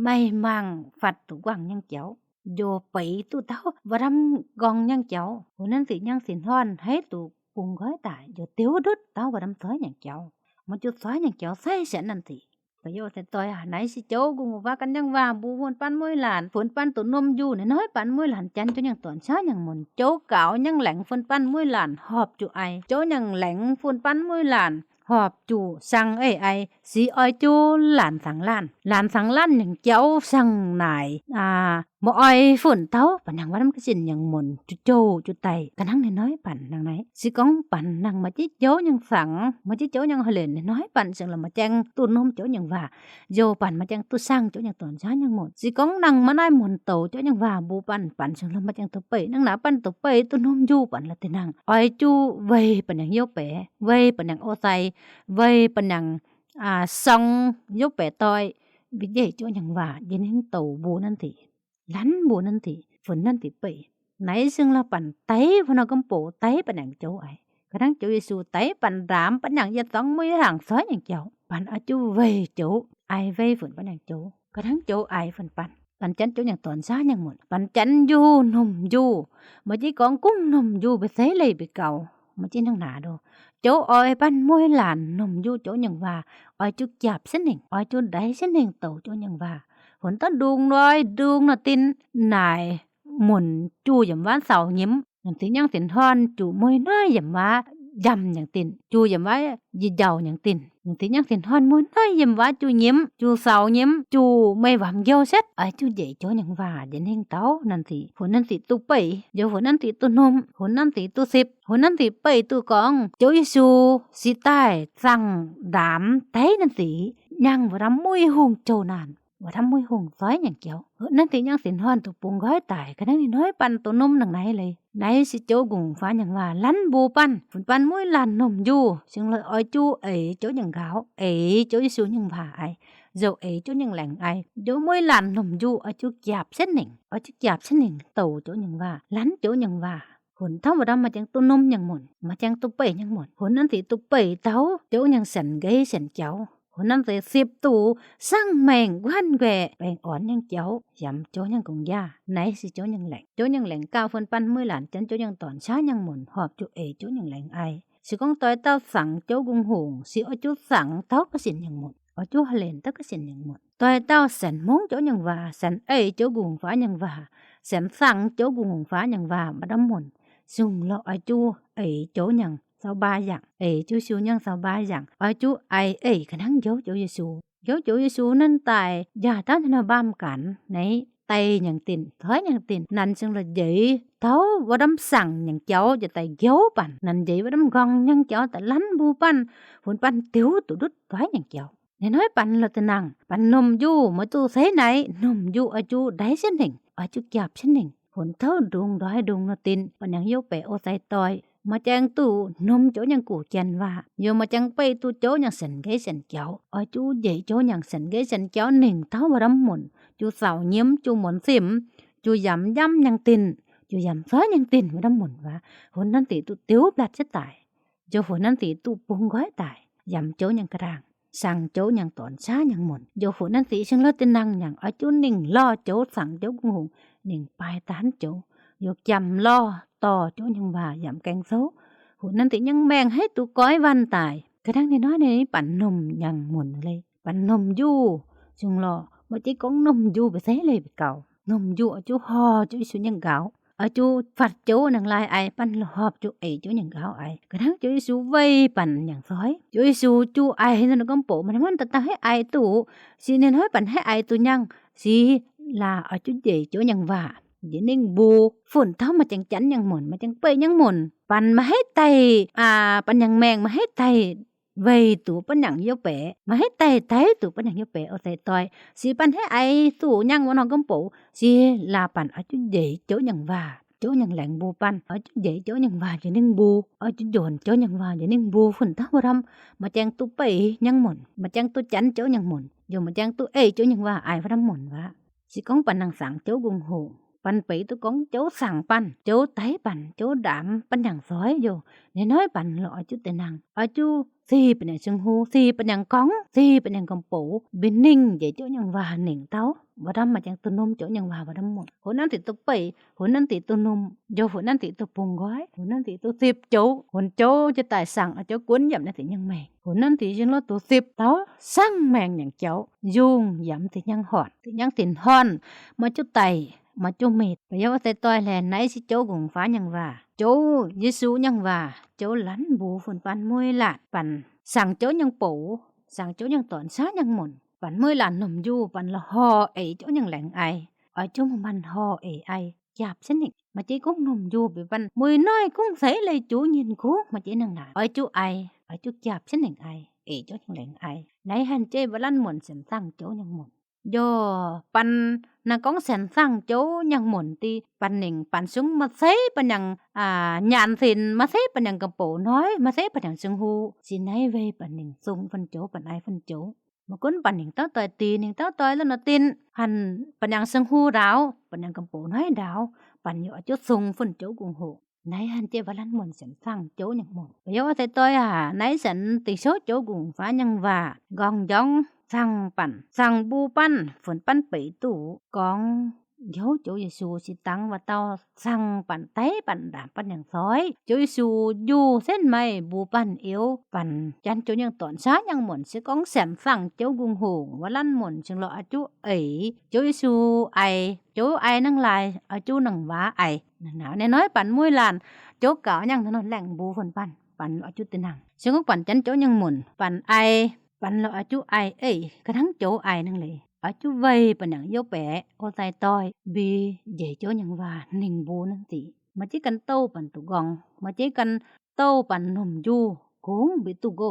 ໄມມັງຟັດຕຸກວາງຫຍັງແກ້ວ ໂຍເປີຕຸເທົ້າ ວະດຳກອງຫຍັງແກ້ວ ຫົວນັ້ນຕິຫຍັງສິນຮອນ ໄຮຕຸປຸງກ້ອຍຕາຍ ໂຍຕິວດຸດເຕົ້າ ວະດຳຊອຍຫຍັງແກ້ວ ມາຈຸດຊອຍຫຍັງແກ້ວ ໃສ່ແສນນັ້ນຕິ ປະໂຫຍດແຕ່ຕ່ອຍ ໃນຊິໂຈກຸງຫູຟ້າກັນຍັງວ່າ ບູຟືນປັນມຸ້ຍຫຼານ ຟືນປັນໂຕໜຸ່ມຢູ່ ນ້ອຍໆປັນມຸ້ຍຫຼານ ຈັນໂຈຍັງຕອນ ຊາຍັງໝົນ ໂຈກາວຍັງແຫຼງ ຟືນປັນມຸ້ຍຫຼານ ຫອບຈູໄອ ໂຈຍັງແຫຼງ ຟືນປັນມຸ້ຍຫຼານ ຫອບຈູ ສັງເອີຍໄອ ຊິອອຍຈູຫຼານສັງລ້ານ ຫຼານສັງລ້ານຍັງເຈົ້າ ສັງນາຍ ອາ ບໍ່ອອຍຝືນເຕົາ ປານຫຍັງວ່ານຳກະສິນຍັງໝົນ ຈູໂຈຈູໄຕ ກະນັ່ງນ້ອຍໆປັນນາງໃນ ຊິກອງປັນນາງມາຈິໂຈຍັງສັງ ມາຈິໂຈຍັງຫະເຫຼນ ນ້ອຍໆປັນ ເຊິ່ງລະມາແຈ້ງຕູ້ໜຸ່ມໂຈຍັງວ່າ ໂຢປັນມາແຈ້ງຕູ້ສັງໂຈຍັງຕອນ ຊາຍັງໝົນ ຊິກອງນັ່ງມານາຍໝົນໂຕໂຈຍັງວ່າ ບູປັນປັນ ເຊິ່ງລະມາແຈ້ງຕູ້ເປີຍ ນັ່ງໜາປັນຕູ້ເປີຍ ຕູ້ໜຸ່ມຢູ່ປັນລະຕິນັ່ງ ອອຍຈູເວີຍປັນຍັງໂຢແປ ເວີຍປັນຍັງໂອໄຊ ເວີຍປັນຍັງ ອາ ຊອງໂຢແປຕ້ອຍ ວິເຢໂຈຍັງວ່າ ເຢນິງໂຕບູນັນຕິ ລັນບູນັນຕິ ຟືນນັນຕິເປີຍ ໃນເຊິ່ງລະປັນໄຕ ພະນອກຳໂປ ໄຕປັນຍັງໂຈໄອ ກະທັງໂຈເຢຊູ ໄຕປັນດາມ ປັນຍັງຢາຕອງມຸ້ຍຫ່າງ ຊອຍຍັງເຈົ້າ ປັນອາຈູເວີຍໂຈ ອາຍເວີຍ ຟືນປັນຍັງໂຈ ກະທັງໂຈອາຍ ຟືນປັນ ປັນຈັນໂຈຍັງຕອນ ຊາຍັງໝົນ ປັນຈັນຢູ່ໜຸ່ມຢູ່ ມາຈິກອງກຸ້ງໜຸ່ມຢູ່ ໄປໃສເລີຍໄປເກົາ ມາຈິນັ່ງໜາໂດ ໂຈອອຍປັນມຸ້ຍຫຼານໜຸ່ມຢູ່ ໂຈຍັງວ່າ ອອຍຈູກຽບຊະໜິງ ອອຍຈູໄດຊະໜິງໂຕ ໂຈຍັງວ່າ ຫຸນຕະດຸງດອຍດຸງນະຕິນ ນາຍໝຸນຈູຢຳວ່າເສົາຍິມ ນຳຕິຍັງສິນທອນ ຈູມຸ້ຍນ້ອຍຢຳວ່າ ຢຳຍັງຕິນ ຈູຢຳວ່າ ຢີເຍົາຍັງຕິນ ນຳຕິຍັງສິນທອນ ມຸ້ຍນ້ອຍຢຳວ່າ ຈູຍິມ ຈູເສົາຍິມ ຈູໄມ້ຫວັງຢຽວເຊັດ ອາຍຈູເຢໂຈຍັງວ່າ ເຢນິງເຕົາ ນັນຕິ ຫຸນນັນຕິຕູ້ເປີຍ ໂຢຫຸນນັນຕິຕູ້ໜຸ່ມ ຫຸນນັນຕິຕູ້ສິບ ຫຸນນັນຕິເປີຕູ້ກອງ ໂຈເຢຊູ ຊິຕາຍ ສັງດາມ ໄຕນັນຕິ ຍັງບໍ່ດຳມຸ້ຍຫຸງໂຈນານ ບໍ່ທຳມຸ້ຍຫຸງ ຊອຍຍັງເຈົ້າ ເອີ ນັ້ນຕິຍັງສິນຮອນ ຕູປຸງກ້ອຍຕາຍ ກະນັ້ນນ້ອຍໆປັນໂຕໜຸ່ມໜັງໃນເລີຍ ໃນຊິໂຈກຸງຫູຟ້າຍັງວ່າ ລັນບູປັນ ຟືນປັນມຸ້ຍຫຼານໜຸ່ມຢູ່ ເຊິ່ງເລີຍອອຍຈູເອຍໂຈຍັງກາວ ເອຍໂຈເຢຊູຍັງວ່າອາຍ ໂຢເອຍໂຈຍັງແຫຼງອາຍ ໂຢມຸ້ຍຫຼານໜຸ່ມຢູ່ ອາຍຈູກຽບເຊັ່ນໜຶ່ງ ອາຍຈູກຽບເຊັ່ນໜຶ່ງ ໂຕໂຈຍັງວ່າ ລັນໂຈຍັງວ່າ ຫຸນເທົ່າບໍ່ດຳມາແຈ້ງຕູ້ໜຸ່ມຍັງໝົນ ມາແຈ້ງຕູ້ເປີຍຍັງໝົນ ຫຸນນັ້ນຕິຕູ້ເປີຍເຕົາ ໂຈຍັງສັນເກສັນເຈົ້າ ຫຸນນັ້ນຕິສິບຕູ ສັງແມງຫວັ່ນແຫວ ແປງອ່ອນຍັງເຈົ້າ ຢຳໂຈຍັງກົງຢາ ໃນຊິໂຈຍັງແຫຼງ ໂຈຍັງແຫຼງກ້າວຟືນປັນມຸ້ຍຫຼານ ຈັນໂຈຍັງຕອນ ຊາຍັງໝົນ ຫອບຈູເອຍໂຈຍັງແຫຼງອາຍ ຊິກົງຕອຍເຕົ້າສັງໂຈກຸງຫຸງ ຊິອາຍຈູສັງເຕົ້າກະສິນຍັງໝົນ ອາຍຈູຫະເຫຼນເຕົ້າກະສິນຍັງໝົນ ຕອຍເຕົ້າແສນມຸ້ງໂຈຍັງວ່າ ແສນເອຍໂຈກຸງຫູຟ້າຍັງວ່າ ແສນສັງໂຈກຸງຫູຟ້າຍັງວ່າ ບໍ່ດຳໝົນ ຊຸງເລາະອາຍຈູເອຍໂຈຍັງຊາວບາຍັງ ເອຍໂຈຊູຍັງຊາວບາຍັງ ອາຍຈູອາຍເອຍກະນັ່ງໂຢໂຈເຢຊູ ໂຢໂຈເຢຊູນັ້ນຕາຍ ຢາຕານທະນະບາມກັນ ໃນໄຕຍັງຕິນ ທ້ອຍຍັງຕິນ ນັ້ນເຊິ່ງລະເຢເທົ່າບໍ່ດຳສັງຍັງເຈົ້າ ຈະໄຕໂຢປັນ ນັ້ນເຢບໍ່ດຳກອງຍັງເຈົ້າ ຕະລັນບູປັນ ຫຸນປັນຕິວຕຸດຸດ ທ້ອຍຍັງເຈົ້າ ນ້ອຍໆປັນລະຕະນັ່ງ ປັນໜຸ່ມຢູ່ ມາຕູ້ໃສ່ໃນ ໜຸ່ມຢູ່ອາຍຈູໄດເຊັ່ນໜຶ່ງ ອາຍຈູກຽບເຊັ່ນໜຶ່ງ ຫຸນເທົ່າດຸງດອຍດຸງນະຕິນ ປັນຍັງໂຢແປໂອໄຊຕອຍ ມາແຈ້ງຕູ້ໜຸ່ມໂຈຍັງກູ່ແກ່ນວ່າ ໂຢມາແຈ້ງເປຕູ້ໂຈຍັງສັນເກສັນເຈົ້າ ອາຍຈູເຢໂຈຍັງສັນເກສັນເຈົ້າ ໜຶ່ງເທົ່າບໍ່ດຳໝົນ ຈູເສົາຍິມ ຈູໝົນສິມ ຈູຢຳຢຳຍັງຕິນ ຈູຢຳຊອຍຍັງຕິນ ບໍ່ດຳໝົນວ່າ ຫຸນນັ້ນຕິຕູ້ຕິວບລັດຈະຕາຍ ໂຢຫຸນນັ້ນຕິຕູ້ປຸງກ້ອຍຕາຍ ຢຳໂຈຍັງກະດາງ ສັງໂຈຍັງຕອນ ຊາຍັງໝົນ ໂຢຫຸນນັ້ນຕິເຊິ່ງເລີດແຕ່ນັ່ງຍັງ ອາຍຈູໜຶ່ງລໍ້ໂຈສັງໂຈກຸງຫຸງ ໜຶ່ງປາຍຕານໂຈ ໂຢກຽມລໍ້ຕໍ່ໂຈຍັງວ່າ ຢຳແກງໂຊ ຫຸນນັ້ນຕິຍັງແມງໃຫ້ຕູກ້ອຍວັນຕາຍ ກະທັງນ້ອຍໆໃນປັນໜຸ່ມຍັງໝົນເລີຍ ປັນໜຸ່ມຢູ່ ຊຸງລໍ້ ບໍ່ຈິກອງໜຸ່ມຢູ່ ໄປໃສເລີຍໄປເກົາ ໜຸ່ມຢູ່ອາຍຈູຫໍ່ໂຈເຢຊູຍັງກາວ ອາຍຈູຟັດໂຈນັງລາຍອາຍ ປັນລະຫອບຈູເອຍໂຈຍັງກາວອາຍ ກະທັງໂຈເຢຊູເວີຍປັນຍັງຊອຍ ໂຈເຢຊູຈູອາຍໃຫ້ນະກຳໂປ ມັນມັນຕະຕະໃຫ້ອາຍຕູ ຊິເນນຫ້ອຍປັນໃຫ້ອາຍຕູຍັງ ຊິລາອາຍຈູເຢໂຈຍັງວ່າ ເຢນິງບູ ຝຸນເທົ່າມາແຈ້ງຈັນຍັງໝົນ ມາແຈ້ງເປີຍຍັງໝົນ ປັນມາໃຫ້ໄຕ ອາ ປັນຍັງແມງມາໃຫ້ໄຕ ເວີຍຕູປັນຍັງໂຢແປ ມາໃຫ້ໄຕໄຕຕູປັນຍັງໂຢແປ ເອົາໃສ່ຕ້ອຍ ຊິປັນໃຫ້ອາຍຕູຍັງວ່ານະກຳໂປ ຊິລາປັນອາຈຸເຢໂຈຍັງວ່າ ໂຈຍັງແຫຼງບູປັນ ອາຈຸເຢໂຈຍັງວ່າ ເຢນິງບູ ອາຈຸໂຢນໂຈຍັງວ່າ ເຢນິງບູ ຝຸນເທົ່າບໍ່ດຳ ມາແຈ້ງຕູເປີຍຍັງໝົນ ມາແຈ້ງຕູຈັນໂຈຍັງໝົນ ໂຢມາແຈ້ງຕູເອຍໂຈຍັງວ່າ ອາຍວ່າດຳໝົນວ່າ ຊິກອງປັນນາງສັງໂຈກຸງໂຮງ ປັນເປຕູກອງ ໂຈສັ່ງປັນ ໂຈໄຕປັນ ໂຈດາມປັນຫຍັງຊອຍຢູ່ ນ້ອຍໆປັນລະອາຈຸເຕນັງ ອາຈຸ ສີ່ປັນຫຍັງຊຶງຮູ້ ສີ່ປັນຫຍັງກອງ ສີ່ປັນຫຍັງກຳໂປ ບິນນິງ ເຈໂຈຍັງວ່ານິງເຕົ້າ ບໍ່ທຳມາຈັ່ງໂຕໜຸ່ມໂຈຍັງວ່າບໍ່ທຳໝົດ ໂຫນນັ້ນຕິໂຕເປ ໂຫນນັ້ນຕິໂຕໜຸ່ມ ໂຍໂຫນນັ້ນຕິໂຕປຸງກ້ອຍ ໂຫນນັ້ນຕິໂຕສິບໂຈ ໂຫນໂຈຈະຕາຍສັງ ອາໂຈກົນຢຳນັ້ນຕິຍັງແມງ ໂຫນນັ້ນຕິຈຶ່ງລອດໂຕສິບເຕົ້າ ສັງແມງຫຍັງເຈົ້າ ຍຸງຢຳຕິຍັງຮ້ອນ ຕິຍັງຕິນຮ້ອນ ມາຈຸໄຕ ມາຈຸເມັດ ປະໂຫຍດໃສ່ຕ່ອຍແລນໃນຊິໂຈກຸງຟ້າຍັງວ່າ ໂຈ ເຢຊູຍັງວ່າ ໂຈລັນບູຝືນປັນມຸ້ຍຫຼານ ປັນສັງໂຈຍັງໂປ ສັງໂຈຍັງຕອນຊາຍັງໝົນ ປັນມຸ້ຍຫຼານໜຸ່ມຢູ່ ປັນລະຫໍ່ເອ ໂຈຍັງແຫຼງໄອ ອອຍຈຸມມັນຫໍ່ເອໄອ ກຽບຊະນິງ ມາເຈກຸ້ງໜຸ່ມຢູ່ ໄປປັນມຸ້ຍນ້ອຍກຸ້ງໃສ ໄລຈູຍິນຄູ ມາເຈໜຶ່ງນາ ອອຍຈຸໄອ ອອຍຈຸກຽບຊະນິງໄອ ເອ ໂຈຍັງແຫຼງໄອ ໃນຫັ້ນເຈວະລັນໝົນ ແສນສັງໂຈຍັງໝົນ ໂຍ ປັນນາກອງແສນສັງໂຈຍັງໝົນຕິ ປັນນິງປັນຊຸງມາເຊປັນຫຍັງ ອ່າ ຍານສິນ ມາເຊປັນຫຍັງກຳໂປນ້ອຍ ມາເຊປັນຫຍັງຊຶງຮູ້ ຊິໄນເວປັນນິງຊຸງຟັນໂຈ ປັນໄອຟັນໂຈ ມາກຸນປັນນິງເຕົ້າຕ່ອຍຕີ ນິງເຕົ້າຕ່ອຍລະນະຕິນ ຫັ້ນປັນຫຍັງຊຶງຮູ້ດາວ ປັນຫຍັງກຳໂປນ້ອຍດາວ ປັນຢູ່ອາຈຸຊຸງຝົນໂຈກຸງໂຮງ ໃນຫັ້ນເຈວະລັນໝົນແສນສັງໂຈຍັງໝົນ ປະໂຫຍດໃສ່ຕ່ອຍຫາ ໃນສັນຕິໂຊໂຈກຸງຟ້າຍັງວ່າ ກອງຢອງ ສັງປັນ ສັງບູປັນ ຝົນປັນເປຕູກອງ ໂຍໂຈເຢຊູຊິຕັງວ່າເຕົ້າ ສັງປັນໄຕ ປັນດາມ ປັນຫຍັງຊອຍ ໂຈເຢຊູຢູ່ເສັ້ນໄມ້ ບູປັນເອວ ປັນຈັນໂຈຍັງຕອນຊາຍັງໝົນ ຊິກອງແສນສັງໂຈກຸງໂຮງ ວະລັນໝົນ ຊຶງລໍອາຈຸເອຍ ໂຈເຢຊູໄອ ໂຈໄອນັງລາຍ ອາຈຸນັງວາໄອ ໜາວແນ່ນ້ອຍ ປັນມຸ້ຍຫຼານ ໂຈກາວຍັງຖະໜົນແຫຼງບູຝົນປັນ ປັນອາຈຸຕິນັງ ຊຶງກອງປັນຈັນໂຈຍັງໝົນ ປັນໄອ ປັນລະອາຈຸໄອເອຍ ກະທັງໂຈໄອນັງເລ ອາຈຸໄວ ປັນຫຍັງໂຍແປ ໂອໄຕຕອຍ ບີ ເຢໂຈຍັງວ່າ ນິງບູນັນຕິ ມາຈິກັນໂຕປັນຕຸກອງ ມາຈິກັນໂຕປັນໜຸ່ມຢູ ກຸງບິຕຸໂກ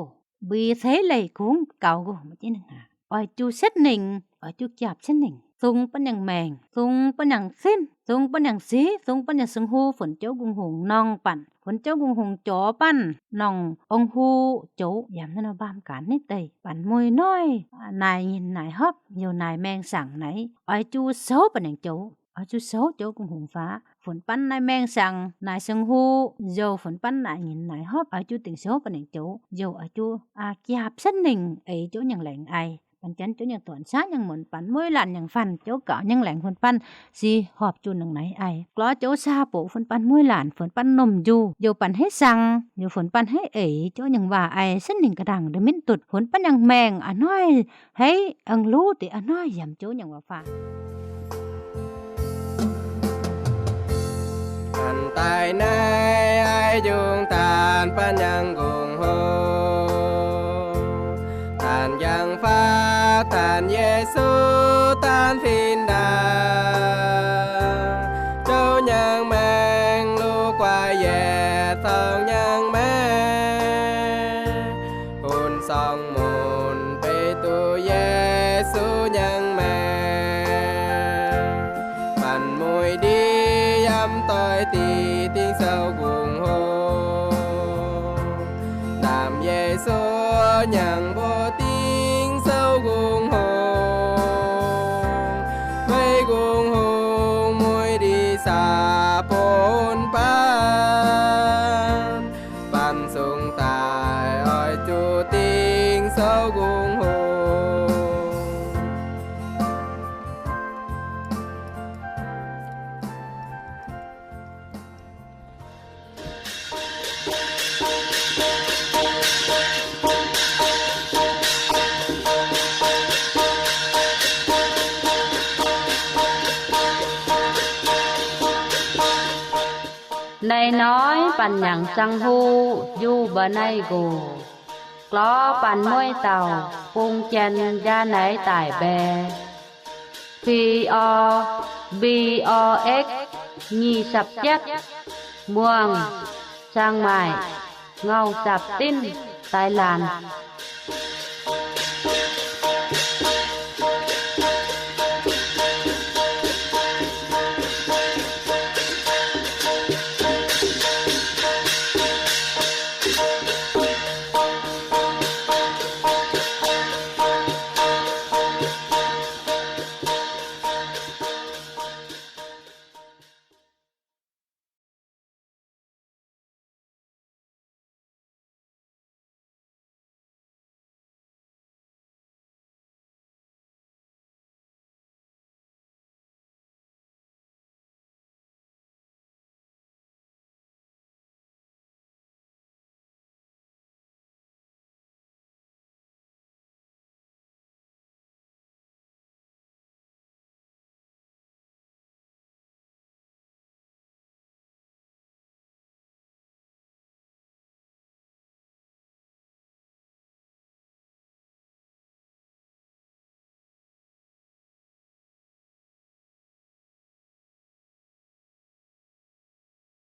ບີເຊເລກຸງເກົາໂກ ມາຈິນັງຫາ ອອຍຈູເຊັດນິງ ອອຍຈູກຽບເຊັດນິງ ຊຸງປັນຫຍັງແມງ ຊຸງປັນຫຍັງຊິນ ຊຸງປັນຫຍັງຊີ ຊຸງປັນຫຍັງຊຶງຮູ້ ຝົນໂຈກຸງຫົງ ນອງປັນ ຝົນເຈົ້າກຸງຫົງ ຈໍປັນ ໜອງອົງຮູ້ ໂຈ ຢາມນັ້ນເອົາບາມການນິເຕຍ ປັນມຸ້ຍນ້ອຍ ນາຍຍິນນາຍຮອບ ຢູ່ນາຍແມງສັງໄນ ອອຍຈູໂຊ ປັນຫຍັງໂຈ ອອຍຈູໂຊ ໂຈກຸງຫົງຟ້າ ຝົນປັນນາຍແມງສັງ ນາຍຊຶງຮູ້ ໂຢ ຝົນປັນນາຍຍິນນາຍຮອບ ອອຍຈູຕິງໂຊ ປັນຫຍັງໂຈ ໂຢ ອອຍຈູອາກຽບເຊັ່ນໜຶ່ງ ເອຍໂຈຫຍັງແຫຼງໄອ ປັນຈັນໂຈຍັງຕອນຊາຍັງໝົນ ປັນມຸ້ຍຫຼານຍັງຝັນ ໂຈກະຍັງແຫຼງຝົນປັນ ຊິຫອບຈູນໜຶ່ງໃນໄອ ກລໍໂຈຊາໂປ ຝົນປັນມຸ້ຍຫຼານ ຝົນປັນນົມຢູ່ ໂຢປັນໃຫ້ສັງ ໂຢຝົນປັນໃຫ້ເອຍ ໂຈຍັງວ່າໄອ ເຊັ່ນໜຶ່ງກະດັງ ດະມິນຕຸດ ຝົນປັນຍັງແມງ ອານ້ອຍ ໃຫ້ອັງລູຕິ ອານ້ອຍ ຢາມໂຈຍັງວ່າຟ້າ ທ່ານຕາຍໃນອາຍຸງທ່ານ ປັນຍັງກຸງໂຮ ທ່ານຍັງຟ້າ ທ່ານເຢຊູ ທ່ານພິນດາ ເຈົ້າຍັງແມງ ລູກກວາຍແຍດ ທ່ອງຍັງແມງ ໂຫນສອງໝົນ ເປຕູເຢຊູຍັງແມ ປັນມຸ້ຍດີ ຢາມຕ່ອຍຕີ ຕິງເຊົາກຸງໂຮ ນາມເຢຊູຍັງບໍ່ຕິງເຊົາກຸງໂຮ ໄວ້ກຸງໂຮ ມຸ້ຍດີສາໂພນປານ ປັນສຸງຕາຍ ອອຍຈູຕິງເຊົາກຸງໂຮ ໃນນ້ອຍປັນຫຍັງຈັ່ງຮູ້ ຢູ່ບໍ່ໄນໂກ ກລໍປັນມວຍເຕົ່າ ປຸງແຈນຢາໄນຕາຍແບ ພີອໍ ບີອໍເອັກ ຍີ່ສັບເຈັດ ມ່ວງ ຊຽງໃໝ່ ເງົາຈັບຕິນ ໄຕລານ.